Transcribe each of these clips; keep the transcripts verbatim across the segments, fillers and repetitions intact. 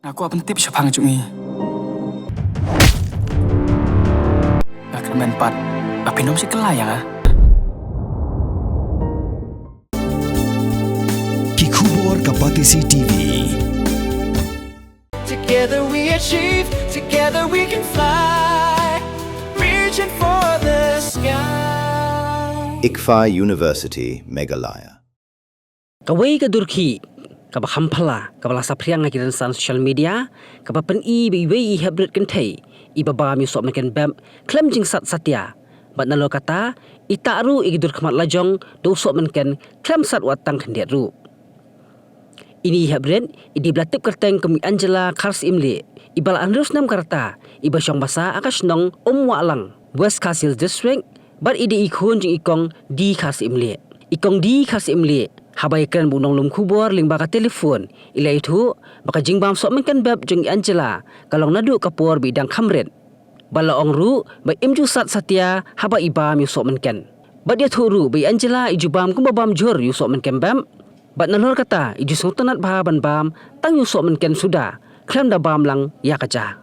Nga kwah pyntip shaphang jong i. Nga kyrmen pat ba phin ym shim kylla ïa nga. Ki khubor ka Batesi T V. Together we achieve, together we can fly, reaching for the sky. ICFAI University, Meghalaya. Kawei ka dur khih kaba kham phylla kaba la saphriang ha ki rynsan social media, kaba pyni ba iwei i hep rit kynthei iba bam ïa u sohmynken bep khlem jingsat satia, bad nalor kata i tah ruh ïa ki dur khmat lajong da u sohmynken khlem sat wat tang khyndiat ruh. Ine i hep rit i dei ba la tip kyrteng kum i Angela Kharsyiemlieh, iba la hynriew snem ka rta, iba shong basa ha ka shnong Umwahlang, West Khasi Hills District, bad i dei i khun jong i Kong D Kharsyiemlieh. I Kong D Kharsyiemlieh, haba ïakren bad u nonglum khubor lyngba ka telephone, i la ïathuh ba ka jingbam sohmynken bep jong i Angela ka long naduh ka por ba i dang kham rit. Bad la ong ruh ba im ju sat satia haba i bam ïa u sohmynken. Bad ïathuh ruh ba i Angela i ju bam kumba bam jhur ïa u sohmynken bep. Bad nalor kata i ju sngewtynnat bha ban bam tang ïa u sohmynken suda, khlem da bam lang ïa ka ja.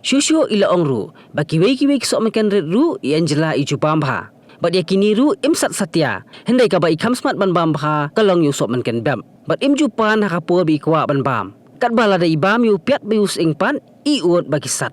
Shuh shuh i la ong ruh ba kiwei kiwei ki sohmynken rit ruh i Angela i ju bam bha. Bad ïa kine ruh im sat satia, hynrei kaba i kham smat ban bam bha ka long ïa u sohmynken bep. Bad im ju pan ha ka por ba i kwah ban bam. Katba lada i bam ïa u piat bad ïa u sying pat, i ud ba ki sat.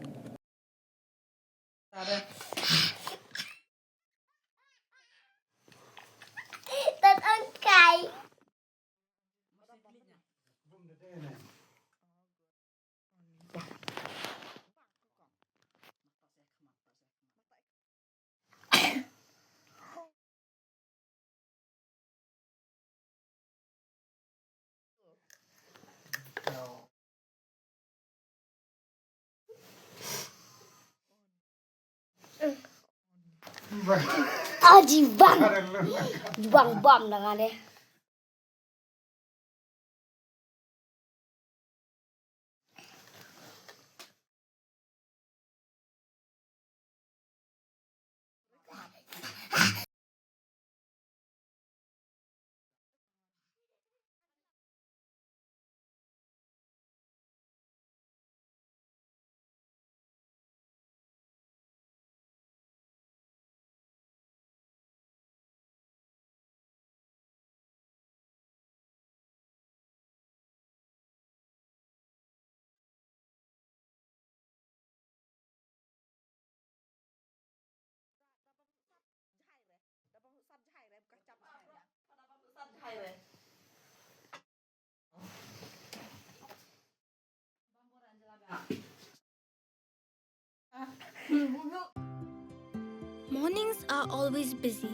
Ah, jibang. Jibang bam na nga ne. Mornings are always busy.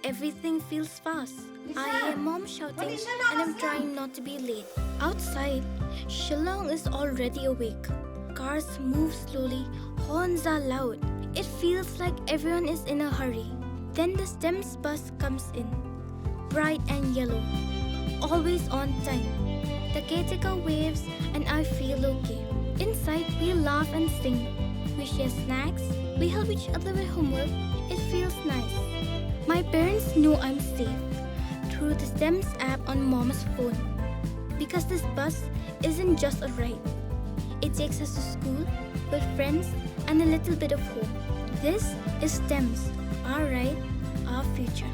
Everything feels fast. I hear mom shouting and I'm trying not to be late. Outside, Shillong is already awake. Cars move slowly, horns are loud. It feels like everyone is in a hurry. Then the STEMS bus comes in. Bright and yellow. Always on time. The caretaker waves and I feel okay. Inside, we laugh and sing. We share snacks. We help each other with homework. It feels nice. My parents know I'm safe through the STEMS app on mom's phone. Because this bus isn't just a ride. It takes us to school, with friends, and a little bit of home. This is STEMS, our ride, our future.